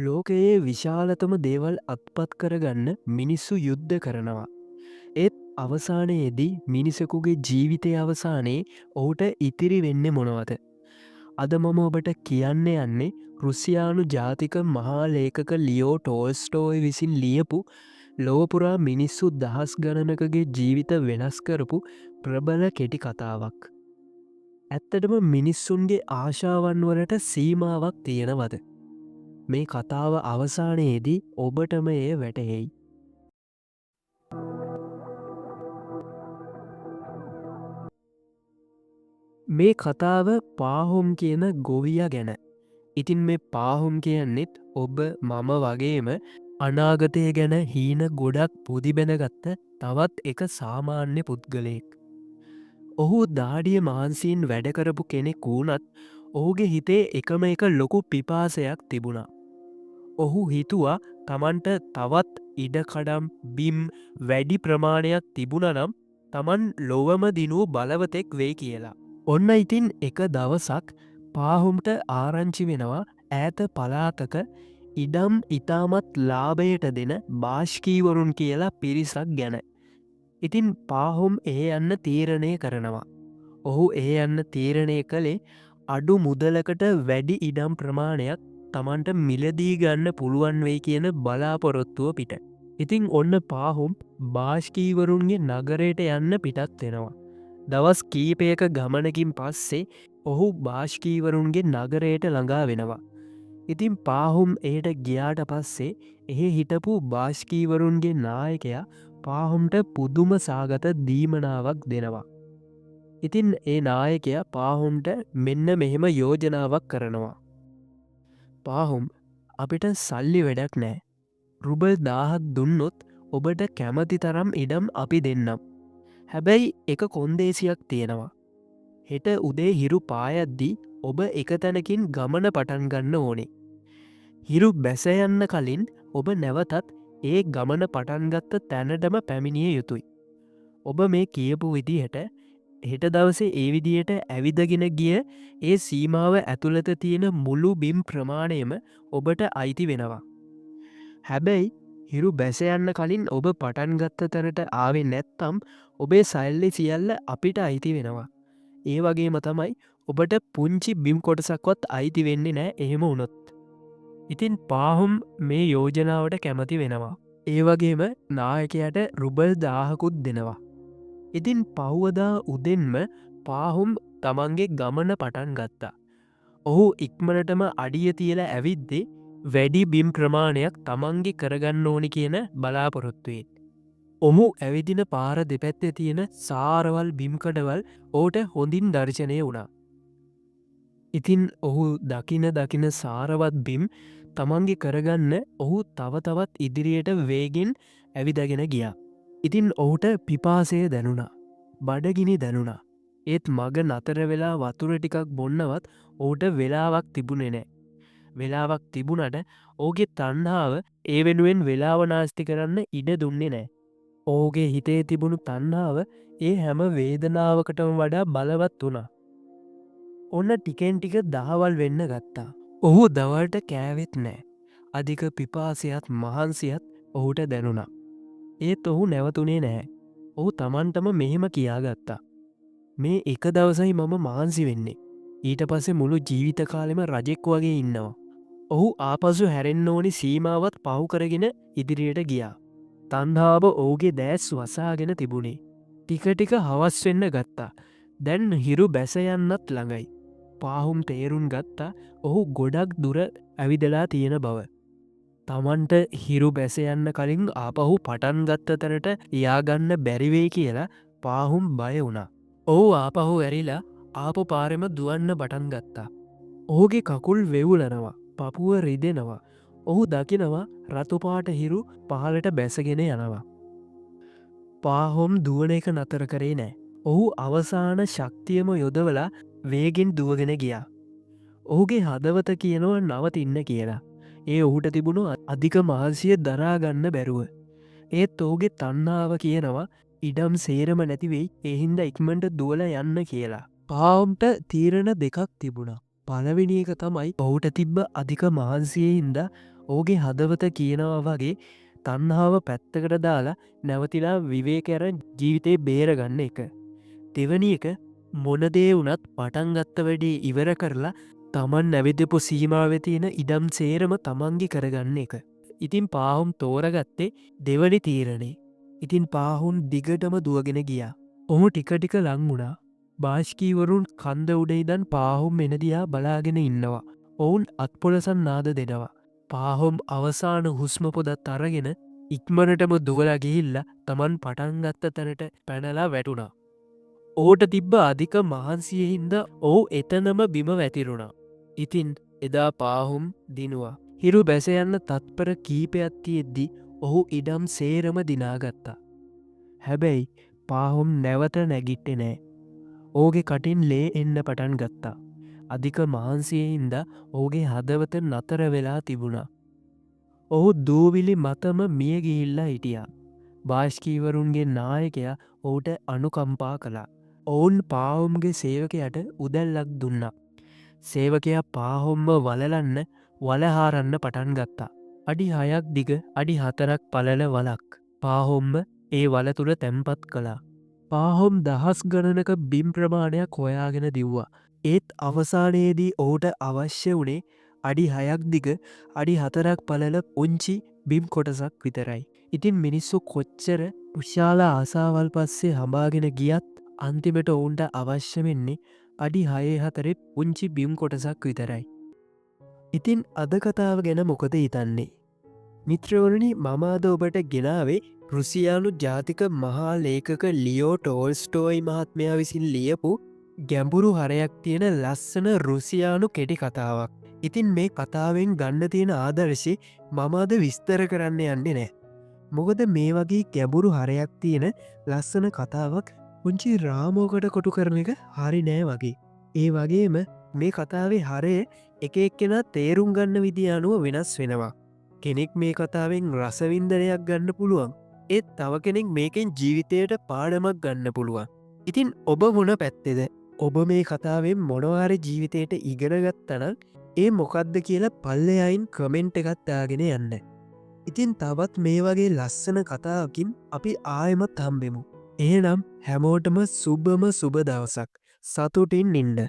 ලෝකයේ විශාලතම දේවල් අත්පත් කරගන්න මිනිස්සු යුද්ධ කරනවා. ඒත් අවසානයේදී මිනිසෙකුගේ ජීවිතය අවසානයේ ඔහුට ඉතිරි වෙන්නේ මොනවද? අද මම ඔබට කියන්න යන්නේ රුසියානු ජාතික මහා ලේඛක ලියෝ ටෝල්ස්ටෝයි විසින් ලියපු ලොව පුරා මිනිස්සු දහස් ගණනකගේ ජීවිත වෙනස් කරපු ප්‍රබල කෙටි කතාවක්. ඇත්තටම මිනිස්සුන්ගේ ආශාවන් වලට සීමාවක් තියෙනවද? මේ කතාව අවසානයේදී ඔබටම එය වැටහෙයි. මේ කතාව පාහොම් කියන ගොවියා ගැන. ඉතින් මේ පාහොම් කියන්නෙත් ඔබ මම වගේම අනාගතය ගැන හීන ගොඩක් පුදි බැඳගත්ත තවත් එක සාමාන්‍ය පුද්ගලයෙක්. ඔහු දාඩිය මහන්සියෙන් වැඩ කරපු කෙනෙක් වුණත් ඔහුගේ හිතේ එකම එක ලොකු පිපාසයක් තිබුණා. ඔහු හිතුවා තමන්ට තවත් ඉඩකඩම් බිම් වැඩි ප්‍රමාණයක් තිබුණා නම් තමන් ලොවම දිනූ බලවතෙක් වෙයි කියලා. ඔන්න ඉතින් එක දවසක් පාහුම්ට ආරංචි වෙනවා ඈත පළාතක ඉඩම් ඉතාමත් ලාභයට දෙන බාෂ්කීවරුන් කියලා පිරිසක් ගැන. ඉතින් පාහුම් එහෙ යන්න තීරණය කරනවා. ඔහු එහෙ යන්න තීරණය කළේ අඩු මුදලකට වැඩි ඉඩම් ප්‍රමාණයක් තමන්ට මිලදී ගන්න පුළුවන් වෙයි කියන බලාපොරොත්තුව පිට. ඉතින් ඔන්න පාහුම් බාෂ්කීවරුන්ගේ නගරයට යන්න පිටත් වෙනවා. දවස් කීපයක ගමනකින් පස්සේ ඔහු බාෂ්කීවරුන්ගේ නගරයට ළඟා වෙනවා. ඉතින් පාහුම් එයට ගියාට පස්සේ එහෙ හිටපු බාෂ්කීවරුන්ගේ නායකයා පාහුම්ට පුදුම සාගත දීමනාවක් දෙනවා. ඉතින් ඒ නායකයා පාහුම්ට මෙන්න මෙහෙම යෝජනාවක් කරනවා. පාහුම්, අපිට සල්ලි වැඩක් නෑ. රුබල් 1000ක් දුන්නොත් ඔබට කැමති තරම් ඉඩම් අපි දෙන්නම්. හැබැයි එක කොන්දේසියක් තියෙනවා. හෙට උදේ හිරු පායද්දී ඔබ එක තැනකින් ගමන පටන් ගන්න ඕනේ. හිරු බැස යන්න කලින් ඔබ නැවතත් ඒ ගමන පටන් ගත්ත තැනටම පැමිණිය යුතුයි. ඔබ මේ කියපු විදිහට හෙට දවසේ ඒ විදිහට ඇවිදගෙන ගිය ඒ සීමාව ඇතුළත තියෙන මුළු බිම් ප්‍රමාණයම ඔබට අයිති වෙනවා. හැබැයි හිරු බැස යන්න කලින් ඔබ පටන් ගත්ත තැනට ආවේ නැත්තම් ඔබේ සල්ලි සියල්ල අපිට අයිති වෙනවා. ඒ වගේම තමයි ඔබට පුංචි බිම් කොටසක්වත් අයිති වෙන්නේ නෑ එහෙම වුණොත්. ඉතින් පාහුම් මේ යෝජනාවට කැමති වෙනවා. ඒ වගේම නායකයාට රුබල් 1000කුත් දෙනවා. ඉතින් පහුවදා උදෙන්ම පාහුම් තමන්ගේ ගමන පටන් ගත්තා. ඔහු ඉක්මනටම අඩිය තියලා ඇවිද්දේ වැඩි බිම් ප්‍රමාණයක් තමන්ගේ කරගන්න ඕනි කියන බලාපොරොත්තුවෙන්. ඔහු ඇවිදින පාර දෙපැත්තේ තියෙන සාරවල් බිම්කඩවල් ඔහුට හොඳින් දර්ශනය වුණා. ඉතින් ඔහු දකින දකින සාරවත් බිම් තමන්ගේ කරගන්න ඔහු තව තවත් ඉදිරියට වේගෙන් ඇවිදගෙන ගියා. ඉතින් ඔහුට පිපාසය දැනුණා. බඩගිනි දැනුණා. ඒත් මග නතර වෙලා වතුර ටිකක් බොන්නවත් ඔහුට වෙලාවක් තිබුණේ නෑ. වෙලාවක් තිබුණට ඔහුගේ තණ්හාව ඒ වෙනුවෙන් වෙලාව නාස්ති කරන්න ඉඩ දුන්නේ නෑ. ඔහුගේ හිතේ තිබුණු තණ්හාව ඒ හැම වේදනාවකටම වඩා බලවත් වුණා. ඔන්න ටිකෙන් ටික දහවල් වෙන්න ගත්තා. ඔහු දවල්ට කෑවෙත් නෑ. අධික පිපාසයත් මහන්සියත් ඔහුට දැනුණා. ඒත් ඔහු නැවතුනේ නැහැ. ඔහු තමන්ටම මෙහෙම කියාගත්තා. මේ එක දවසයි මම මහන්සි වෙන්නේ. ඊට පස්සේ මුළු ජීවිත කාලෙම රජෙක් වගේ ඉන්නවා. ඔහු ආපසු හැරෙන්න ඕනි සීමාවත් පහු කරගෙන ඉදිරියට ගියා. තණ්හාව ඔහුගේ දෑස් වසාගෙන තිබුණේ. ටික ටික හවස් වෙන්න ගත්තා. දැන් හිරු බැස යන්නත් ළඟයි. පාහුම් තේරුම් ගත්තා ඔහු ගොඩක් දුර ඇවිදලා තියෙන බව. තමන්ට හිරු බැස යන්න කලින් ආපහු පටන් ගත්ත තැනට යාගන්න බැරි වෙයි කියලා පාහුම් බය වුණා. ඔහු ආපහු ඇරිලා ආපු පාරෙම දුවන්න පටන් ගත්තා. ඔහුගේ කකුල් වෙවුලනවා, පපුව රිදෙනවා. ඔහු දකිනවා රතු පාට හිරු පහළට බැසගෙන යනවා. පාහොම් දුවන එක නතර කරේ නෑ. ඔහු අවසාන ශක්තියම යොදවලා වේගෙන් දුවගෙන ගියා. ඔහුගේ හදවත කියනවා නවතින්න කියලා. ඒ ඔහුට තිබුණු අධික මහන්සිය දරා ගන්න බැරුව. ඒත් ඔහුගේ තණ්හාව කියනවා ඉඩම් සේරම නැති වෙයි, ඒ හින්දා ඉක්මනට දුවලා යන්න කියලා. පාහොම්ට තීරණ දෙකක් තිබුණා. පළවෙනි එක තමයි ඔහුට තිබ්බ අධික මහන්සියේ හින්දා ඔහුගේ හදවත කියනවා වගේ තණ්හාව පැත්තකට දාලා නැවතිලා විවේක අරන් ජීවිතේ බේරගන්න එක. දෙවනි එක, මොන දේ වුණත් පටන් ගත්ත වැඩේ ඉවර කරලා තමන් නැවිදපු සීමාවේ තියෙන ඉඩම් සේරම තමන්ගේ කරගන්න එක. ඉතින් පාහුම් තෝරගත්තේ දෙවනි තීරණේ. ඉතින් පාහුම් දිගටම දුවගෙන ගියා. ඔහු ටික ටික ලං වුණා. බාෂ්කීවරුන් කන්ද උඩ ඉඳන් පාහුම් එන දිහා බලාගෙන ඉන්නවා. ඔවුන් අත්පොළසන් නාද දෙනවා. පාහොම් අවසාන හුස්ම පොදත් අරගෙන ඉක්මනටම දුවලා ගිහිල්ලා තමන් පටන් ගත්ත තැනට පැනලා වැටුණා. ඔහුට තිබ්බ අධික මහන්සිය හින්දා ඔහු එතනම බිම වැතිරුණා. ඉතින් එදා පාහුම් දිනුවා. හිරු බැස යන්න තත්පර කීපයක් තියෙද්දි ඔහු ඉඩම් සේරම දිනාගත්තා. හැබැයි පාහොම් නැවත නැගිට්ටේ නෑ. ඔහුගේ කටින් ලේ එන්න පටන් ගත්තා. අධික මහන්සිය හින්දා ඔහුගේ හදවත නතර වෙලා තිබුණා. ඔහු දූවිලි මතම මිය ගිහිල්ලා හිටියා. බාෂ්කීවරුන්ගේ නායකයා ඔහුට අනුකම්පා කළා. ඔවුන් පාහොම්ගේ සේවකයාට උදැල්ලක් දුන්නා. සේවකයා පාහොම්ම වලලන්න වලහාරන්න පටන් ගත්තා. අඩි 6ක් දිග අඩි 4ක් පළල වලක්. පාහොම්ම ඒ වල තුල තැන්පත් කළා. පාහොම් දහස් ගණනක බිම් ප්‍රමාණයක් හොයාගෙන දිව්වා. ඒත් අවසානයේදී ඔහුට අවශ්‍ය වුණේ අඩි 6ක් දිග අඩි 4ක් පළල පුංචි බිම් කොටසක් විතරයි. ඉතින් මිනිස්සු කොච්චර විශාල ආසාවල් පස්සේ හඹාගෙන ගියත් අන්තිමට ඔවුන්ට අවශ්‍ය වෙන්නේ අඩි 6 4 පුංචි බිම් කොටසක් විතරයි. ඉතින් අද කතාව ගැන මොකද හිතන්නේ? මිත්‍රවරුනි, මම අද ඔබට ගෙනාවේ රුසියානු ජාතික මහා ලේඛක ලියෝ ටෝල්ස්ටෝයි මහත්මයා විසින් ලියපු ගැඹුරු හරයක් තියෙන ලස්සන රුසියානු කෙටි කතාවක්. ඉතින් මේ කතාවෙන් ගන්න තියෙන ආදර්ශේ මම අද විස්තර කරන්න යන්නේ නෑ. මොකද මේ වගේ ගැඹුරු හරයක් තියෙන ලස්සන කතාවක් පුංචි රාමුවකට කොටු කරන එක හරි නෑ වගේ. ඒ වගේම මේ කතාවේ හරය එක එක්කෙනා තේරුම් ගන්න විදිය අනුව වෙනස් වෙනවා. කෙනෙක් මේ කතාවෙන් රසවින්දනයක් ගන්න පුළුවන්. ඒත් තව කෙනෙක් මේකෙන් ජීවිතයට පාඩමක් ගන්න පුළුවන්. ඉතින් ඔබ මොන පැත්තේද? ඔබ මේ කතාවෙන් මොනවා හරි ජීවිතයට ඉගෙන ගත්තා නම් ඒ මොකද්ද කියලා පල්ලෙහායින් කමෙන්ට් එකක් දාගෙන යන්න. ඉතින් තවත් මේ වගේ ලස්සන කතාවකින් අපි ආයෙමත් හම්බෙමු. එහෙනම් හැමෝටම සුබම සුබ දවසක්. සතුටින් ඉන්න.